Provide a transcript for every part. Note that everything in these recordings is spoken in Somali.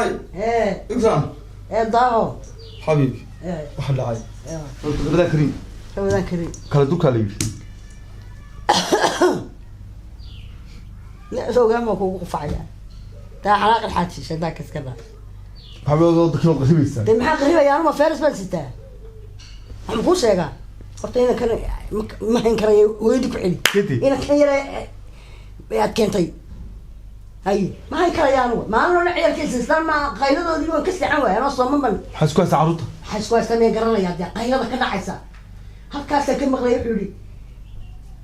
Ikraanay. Ee. Ikraan. Ee, daaho. Xabiibi. Ee. Waxa dhacay? Ee. Ramadaan kariim. Ramadaan kariim. Kala durkaa la yidhi. Soogaan baan kugu qufacaya taa xanaaqin xaaji shaydaanka iska dhaa. Maxamed, waddankan oo qaribaysaa. Dee maxaa qaribaya? Anuma feris baan sitaa. Waxaan kuu sheegaa horta inan kan ma hayn karayo, hooyadii ku celi. Kadib. Inan kan yare aad keentay hay ma hayn karaya anugu. Maalin oo dhan ciyaalkaysa islaan ma qayladoodii waan ka seexan waaya anoo sooman ban. Maxaa isku haysaa carruurta? Waxaa isku haysta miyaan garanayaa? Dee qaylada ka dhacaysa halkaasaa ka maqlaya. Wuxuu yihi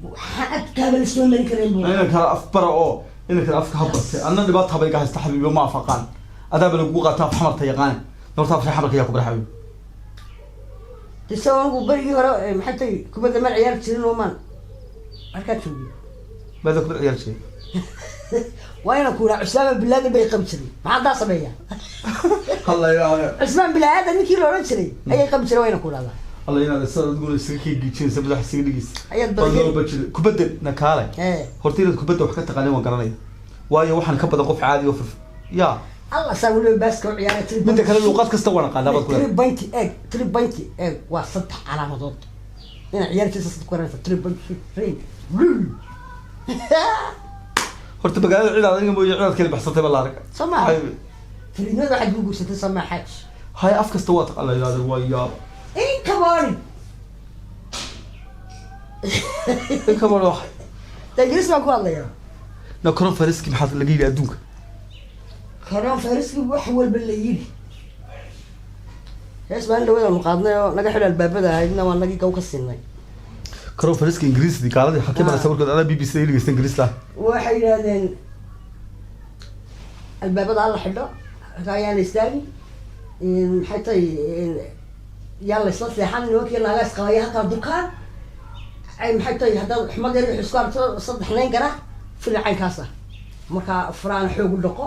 waxaan adkaaba la soo marin karayn buu. Inan kala af bara oo inan kala afka ha bartay. Anna dhibaata bay iga haysta, xabiibi, ma afaqaan. Adaaba lagugu qaata af xamarta yaqaan. Horta afka xamarka yaa ku bara, xabiibi? Dise anigu berigii hore maxay tahay, kubadda maan ciyaari jirin oo maan halkaa joogay. Maada kubad ciyaar jiray? Waa inaan ku idhaa Cusaama bin Laden bay qabi jiray. Maxaa daa sameeya? Alla ilaaliyo. Cusmaan bin Aadan ninkii la odhan jiray ayay qabi jiray, waa inaan ku idhahdaa. Alla inaad sada adiguna isaga kii giijinaysa, madaxa isaga dhigaysa. Ayaad Bal badageli. loo bajiro kubadda na kaalay. Ee. Horta inaad kubadda wax ka taqaanin waan garanaya, waayo waxaan ka badan qof caadi oo firf ya. Allah saa weliba baaska u ciyaaray three. Midda kale, luuqad kasta waan aqaanaa baad ku three leedahay. Point egg, three point egg waa saddex calaamadood inaad ciyaartiisa sad ku garanaysa, three point three. Horta magaalada cidaad aniga mooye cidaad kala baxsatay ba la arag. Soo ma? Xabiibi. Fariidnimada waxaad ku guursatay samaa xaaj. Hay, af kasta waa taqaan. La yidhahda waa yaab. In kabaani. In ka badan wax. Dee Ingiriis baan ku hadlayaa. Na coronaviruski maxaa laga yidhi adduunka? Coronaviruski wax walba la yidhi. Hees baan dhawadan qaadnay oo naga xidhi albaabada ahaydna waa nagii gaw ka siinay. Coronaviruska Ingiriisdi gaaladii xakee maraysa warkood? Adaa BBC da dhegeysta Ingiriis lah. Waxay yidhahdeen albaabada hala xidho, halka ayaan la istaagin, maxay tahay, yaan la isla seexan, nimankii naaga isqabaya halkaa dukaan ay maxay tahay, haddaad xumad yar wixii isku aragto saddex nayn gara fili caynkaas ah. Markaa furaan xoog u dhaqo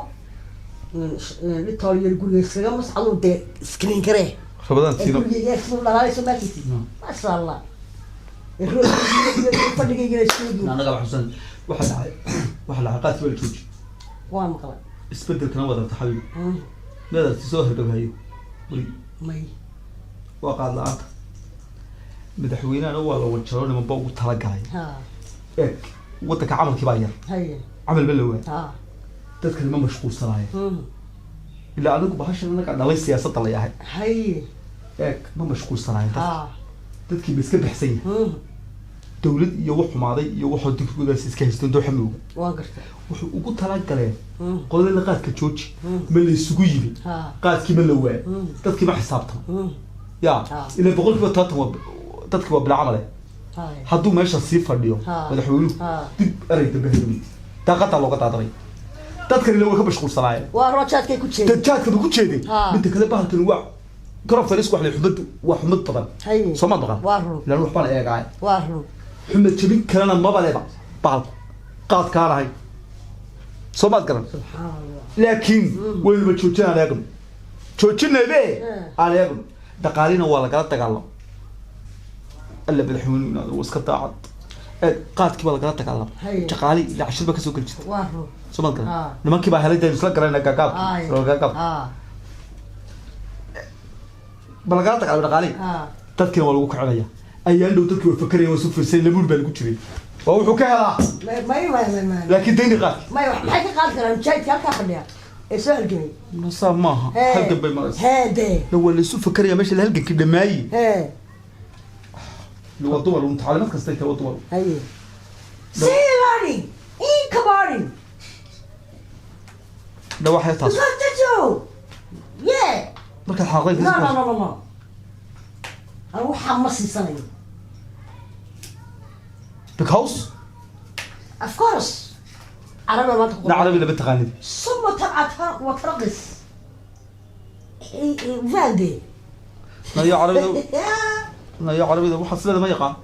dhitool yar guriga iskaga mascaduu dee screen garee. Rabadaan siino. Gurigeyga siduu dhalaalayso maarkiisi, maasha Allah, fadhigaygana iskugu. Anaga xusan waxa dhacay, waxa dhacay qaadkii waa la jooji. Waa maqlay. Isbedelkana waad aragta, xabiibi, miyaad aragti soo herdhowhayo weli? May. Waa qaad la-aanta. Madaxweynehana waa la wajaro, nimanba ugu talagalay. Eeg, waddanka camalkii baa yar. Camal ba la waay. Dadkani ma mashquulsanaayo. Ilaa anigu bahashan anaga dhalay siyaasadda la yahay. Eeg, ma mashquulsanaayo dadka. Dadkii ba iska baxsan yahay. Dawlad iyo wax xumaaday iyo waxoo dinkoodaas iska haysteen dooxa mooga. Waan gartay. Wuxuu ugu talagaleen qolada qaadka jooji. Ma la isugu yimi? Qaadkii ma la waay? Dadkii ma xisaabtama? Ya. Ilaa 70% waa dadkii waa bila camale. Hadduu meesha sii fadhiyo madaxweynuhu dib erey dambe helmi daaqadaa looga daadanay. Dadkani way ka mashquulsanaayeen. Waa roojaadkay ku jeeday. Dajaadka ba ku jeeday. Midda kale, bahalkani waa coronavirus, wax la xumad waa xumad badan. Soo ma maqan? Waa run. Ilaan wax baan eegaay. Waa run. Xumad jabin kalena maba leba bahalku qaadkaan ahay, soo maad garan? Subxaan Allah. Laakiin waynuba joojin aan eegno, joojinaybe. Aan eegno dhaqaalina waa lagala dagaalamo. Alla madaxweynuhu inaad waa iska daacad. Eeg, qaadkii baa lagala dagaalama. Shaqaali ilaa cashir baa kasoo geli jirta. Waa run. Soo maad garan? Nimankii baa helay daynu isla garanayna gaagaabki. Gaagaabki ba lagala dagaalamo dhaqaalihi. Dadkiina waa lagu kicinaya. Ayaan dhow dadkii waa fakeraya, waa isu fiirsan, lamuur baa lagu jiray, waa wuxuu ka helaa. May, may, may, may, may. Laakiin dayni qaadki. May, maxay ka qaadi karaan mujaahidka halkaa fadhiya ee soo halgamay? Nasaa maaha. Halgan bay maraysa. Hee dee. Na waa la isu fakeraya meesha la halgankii dhamaayi. Waa dumar un tacliimad kastay tahay, waa dumar. Haye, siilani inkabani. Dhawaxya taas. Gajajo, yeah. Markaad xaaqday. No, no, no, no, no, anigu waxaa ma siisanayo. Because? Of course carabiga maanta ku na carabi lama taqaanid. ثم تبعت وترقص فالدي. Nayo carabida, nayo carabida waxaa sideeda ma yaqaan.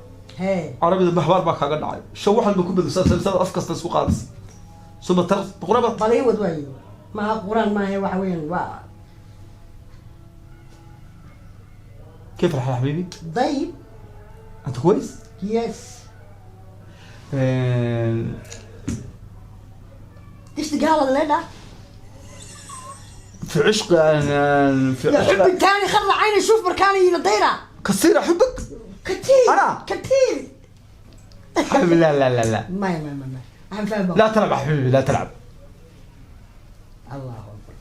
Carabida maxbaar baa kaaga dhacay sho waxan ba ku bedel sada af kasta isku qaadis suma tar quraba. Baliiwad waaye, maaha quraan, maaha, waxa weeyaan waa كيف الحال حبيبي؟ dayib. انت كويس؟ Yes. Dishti gaalada leedha. في عشق في يا عشق حب الثاني خلى عيني شوف بركاني ينطيرة كثير احبك كثير. أنا؟ كثير. حبيبي لا لا لا لا ما ما ما ما عم فاهم. لا تلعب حبيبي لا تلعب. الله اكبر.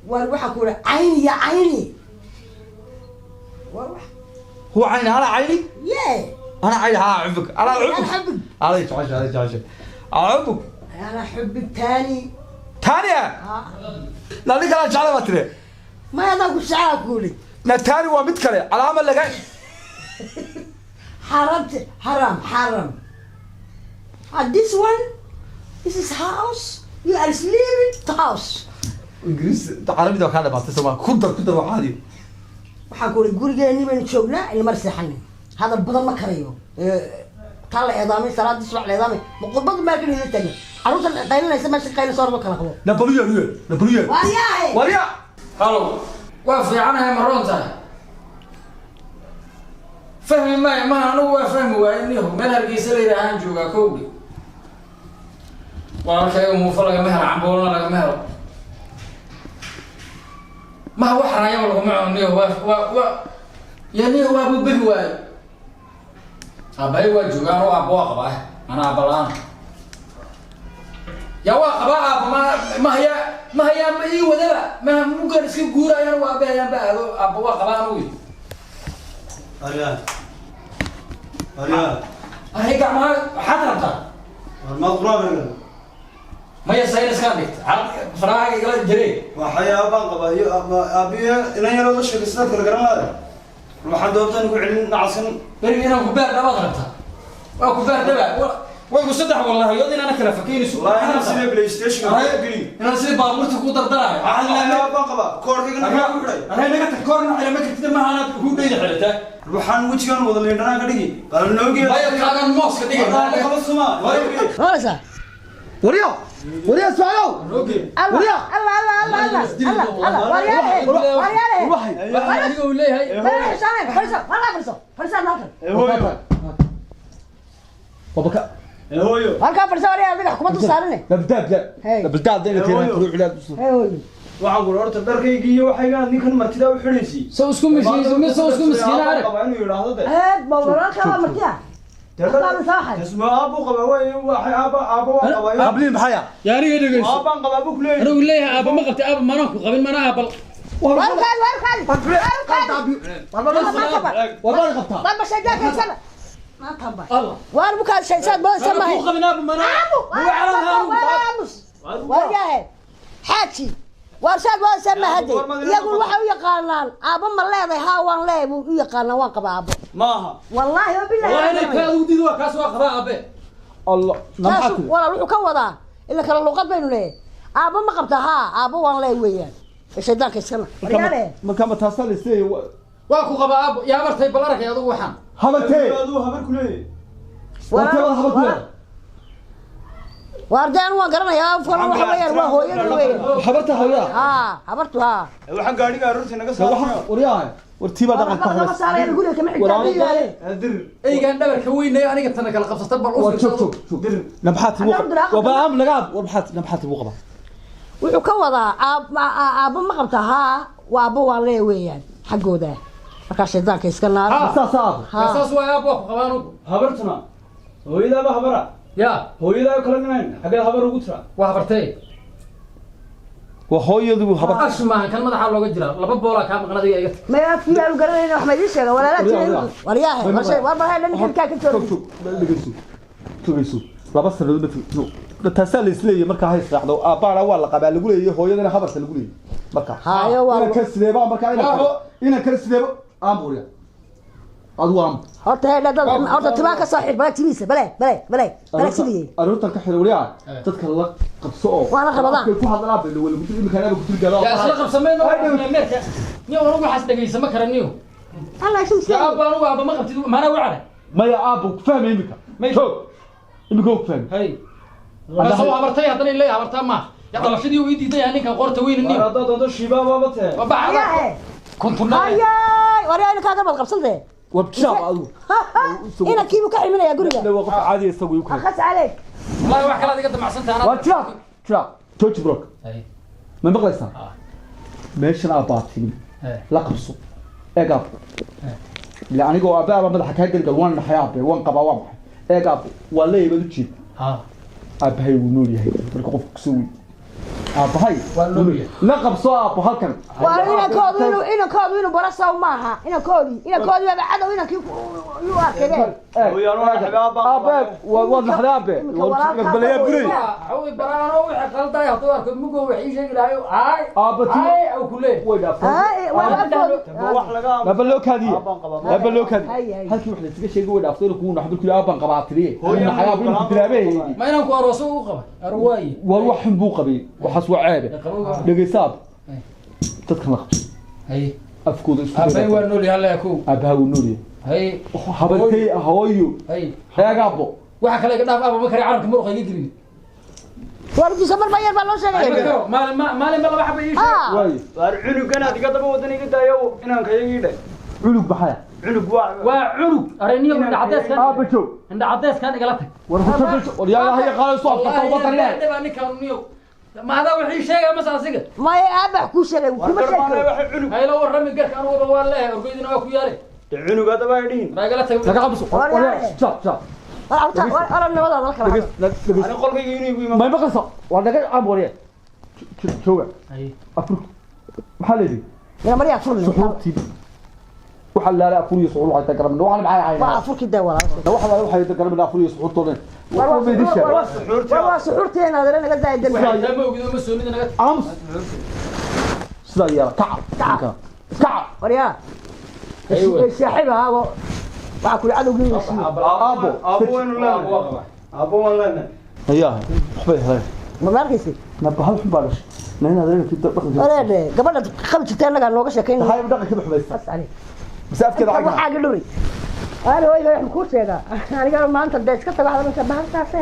واروح اقول عيني يا عيني واروح. هو عيني انا عيني يا انا عيني انا احبك انا انا احبك احبك انا تعش انا تعش احبك انا احب الثاني. ثانية لا لك انا جعل ما تري ما يضاق الساعة اقولي لا ثاني ومد كله على عمل لك حرمت حرام حرام. And this one, this is house. You are sleeping the house. انجليز عربي ده كان بعد تسمع كدر كدر عادي. Waxaan ku uri gurigeennii baynu joognaa ilmar seexanay hadal badan ma karayo taa la eedaamay salaadii subax la eedaamay ma khudbadu meel kaliya taagan carruurtan qaylinaysa meesha qaylinaysa horba kala qabo. نابليون نابليون Waaryaahe. وريا. Halow, waa fiicanahay ma roon tahay fahmi maayo maha anigu waa fahmi waaye niho meel Hargeysa la yidhaahaan joogaa kowgi waa markayga muufo lagama helo cambuulona lagama helo maha wax raayaba laguma cuno niho waa waa waa ya niho waa buu behi waayo aabbahay waa joogaa anuu aabba waa qabaa ana aabba la-aan yaa waa qabaa aabba ma mahaya mahayaa ma ii wadaba maha mugaan iska guuraayo anigu aabbahay ba aado aabba waa qabaa anugu. Aryaa. Aryaa. Array gacmaha waxaad rabtaa. War maad quraan eegay? Maya sayniskaan dhigta farahaaga igala jiree. Waxay aabaan qabaa iyo aabbiye inan yaroo la sheekaysta kala garan lahayd. Waxaan doontaan ku celin nacaskan. Beriga inaan ku beer dhabaad rabtaa waa ku beer dhaba waygu saddex wallahiyood inaana kala fakeynayso. Wallaahi inaan sidii PlayStation ka geli. Inaan sidii baabuurta ku dardaraayo. Waxaan ilaahay aabaan qabaa koorkaygana maxaa ku xidhay? Array naga tag koorna xidha ma kartida maaha anaad ugu dhayda xidhataa. Waxaan wejigan wada liindhanaan ka dhigi. Bal noogiya. Maya kaagan mooska dhigay. Wallaahi qaba suma. Maqlaysaa? وريا وريا اسمعوا. Noogiya. Allah Allah Allah Allah Allah Allah Allah waaryaahe waaryaahe. روحي. Waxa aniga uu leeyahay. Fadhiiso fadhiiso halkaa fadhiiso fadhiiso halkan. Ee hooyo. بابا. Ee hooyo. Halkaa fadhiiso waryaa adiga xukuumaddu saarane. لا بدأ بدأ Hey. لا بدأ بدأ Hey. تروح لا Hey hooyo. Waxaan ku horta dharkaygii iyo waxayga ninkan martida u xidhaysay. Soo isku mishiin soo isku miskiina arag. Qabaa inuu yidhaahdo de. Eed ma walaalkaa waa martiya. Halkaa saaxay. Tasma aabbu qabaa way waxay aabba aabba waa qabaa. قابلين بحياة. Yaa aniga dhegeyso. Aabbaan qabaa buu ku leeyahay. Anigu leeyahay aabba ma qabtay aabba manaan ku qabin mana aabba. Warkaadi warkaadi warkaadi. والله قبطها. Warba shaydaanka iskala. Maanta ba. Allah. Waar bukaad shaydaad boo Anaa samahay. ku qabin aabba mana. Aamu. Aamus. Waryahe. Xaaji. Waar shaad waa samahade. Iyagu waxay u yaqaanaan aabbo ma leedahay haa waan leeyahay buu u yaqaanaa waan qabaa aabbo. Maaha. Wallaahi wa billahi. Wallahi inay kaa ugu diido waa kaas waa qabaa aabbe. الله Taas walaal wuxuu ka wadaa ila kala luqad baynu leeyahay. Aabbo ma qabtaa haa aabbo waan leeyahay weeyaan. Shaydaanka iskana. Waryaale. ما كان تاسال يسي Waa ku qabaa aabbo yaa bartay bal arkay adigu waxaan. هبلتي Aduu habar ku leeyahay. هبلتي. Waardaan waan garanayaa afkan waxa weeyaan waa hooyadii weeyaan. حبرتها هويا. Haa habartu haa. Waxaan gaadhiga aroortii naga saaray. وريا ورتيبا دقن Waxba lama كحوس. saaraya guriga kama xigtaa biyaale. Dir. Eygaan dhabarka weynay aniga tana kala qabsata bal u شوف شوف شوف نبحات أنا وبا ام لقاب وربحات نبحات الوقبه. Wuxuu ka wadaa aabbo ma qabtaa haa waa aabbo waan leeyahay weeyaan xaggooda. Markaa shaydaanka iska naar. Haa. صاصاب. Haa. Saas waa aabbo waa ku qabaa anigu. Habartuna. Hooyadaaba habara. Yaa Hooyadaa kala nimayn. Xageed habar ugu tira. waa habartay. وهويدو هبر. Ash maahan kan madaxa looga jiraa laba boolaa kaa maqan adiga iga tag. Ma afkii aanu garanayna wax ma idiin sheega walaalaa jiray. Waryaahe war shay war barhay dhan ninkaa ka شوف joogay. شوف dhegeyso dhegeyso laba sanadood ma taasaa la isleeyahay markaa hay israacdo aabbaana waa la qabaa lagu leeyahay hooyadana habarta lagu leeyahay marka Hayo waa inaan kala sideeba marka inaan kala sideeba aamuriya adigu aam horta hee dad horta timaa ka soo xir bale timiisa bale bale bale bale sidii. Aroortan ka xir wariyaa dadka la qabso oo Waa la qabadaan. ku hadlaan bay wala gudu imika anaga ku gaado. Yaa isla qabsameyno meerka. Niyo anigu waxaas dhegeysa ma karaniyo. Allah isu Yaa sheeg. aabba anigu aabba ma qabtid maanaa wacana. maya aabbu ku fahmay imika joog imika ku fahmay. Hay. Waa habartay haddana ilaa habartaa maaha. Yaa dhalashadii uu ii diidan yahay ninkan qoorta weyn niyo. War haddaad doonto shiibaaba tee. Waa bacda. Waryaahe. Kontunna. Hayay waryaa inkaa gabad qabsantee. wabshaab adigu Inankiibuu ka ximinaya guriga. waa qof caadi isagu igu Akhas caleeg. Wallahi wax kale adiga damacsan tahay waa jiraab jiraab jooji brok Hay. ma maqlaysaa? Ah. Meeshan aabbaatimi la qabso. Eeg aabbo, ila anigoo aabbe aba madaxa kaa gelgal, waan dhaxay aabe, waan qabaa, waa maxay? Eeg aabbo, waa leeyahay baad ujeed. Aabbahay wuu nool yahay. Marka qofka kusoo wey aabbahay Waa nool yahay. La qabso aabbo halkan. Waa inankoodu inuu, inankoodu inuu baro saw maaha. Inankoodii baaba cadow inankii yuu arkay. Aabe, waad naxday aabe. Iminka walaalkaa balayaa buray. Waxuu baraano wixii qalday hadduu arko mugo wax ii sheegi lahayo ay Aabba ay au ku leeyahay. Way dhaaftay. Waa afkoodu. Wax laga Laba loo kaadiye. Aabbaan qabaa. Laba loo kaadiye. Hay, hay. Halkii wax la iskaga sheegay way dhaaftay. Inuu kugu naxdo kuli aabbaan qabaa tiriye. Hooyo naxay aabbe inuu ku dilaabe. Ma inaan ku arooso u qabay arwaaye? War wax xun buu qabay, waxaas waa ceebe. Qabowga. Dhegeysa aabbe. Hay. Dadkan la qabso. Hay. Afkooda isku Aabbahay waa nool yahay, alla kow. Aabbaha wuu nool yahay. Hay. Habartay, hooyo. Hay. Eeg aabbo. Waxa kale iga dhaaf aaba, ma kare carabka muruqa iga gelin. Warkiisa mar ba yar baa loo Ma sheegaya. karo maalin maalin ba laba xaba ii sheeg. Waayo. Waar cunugan aad iga daba wadan iga daayo, inanka iyagii dhe. Culug maxaya? Cunug waa Waa cunug arayniyo indha cadeyskan. Aabba joog. Indha cadeyskan igala tag. War hurta, war yaa haya qaado soo afka wadan leh. Dhibaa ninkan niyo ma adaa wixii sheegaya mase asiga? Maya, aaba wax kuu sheegay waar kuma garbaanay sheegay. Waxa cunug hayla warrami garka anuguba waa leeyahay, orgoydina waa ku yaale. De cunug hadaba ay dhihin. Maa igala tag. Laga qabso. War war yaa- ja ja. War carruurta, war oran nabadaada la kala Dhageys, dhageys. Ani qolkayga inuu igu imaan. Ma maqlaysa? Waa naga caab warye. Jooga. Hay. Afur maxaa leedahay? Mina maryaa furni. Suxuurtii waxaa laalay afur iyo suxuur waxay tagaramina waxaan maxay ahayn? Waa afurkii dee, walaal. Waxa laalay waxay tagaramina afur iyo suxuurtoodan. War waa idin sheegay. War waa suxuurteena adeer, naga daaya dembi. Taa ma ogido, ma soonida naga. Aamus, sidaa yeela, kaca kaca kaca. Waryaa saaxiib ahaabo, waxaa kuli cadowgii uu siiyey. Aabbo. Aabbo waynu leenahay. Waa qabaa. Aabbo waan leenahay. Ayaa waxbay heleen. Ma arkaysi? Naba hal xun baa dhashay na inaad reerkii dhaqanka. Wareedhe gabadha qabi jirta annagaa nooga sheekayn. Tahay dhaqanka xumaysta. Bas ali. Bas afkeeda cagna. Waxaaga dhuri. Ani hooyga waxaan kuu sheegaa, anigana maanta dee iska tago hadalka bahalkaase.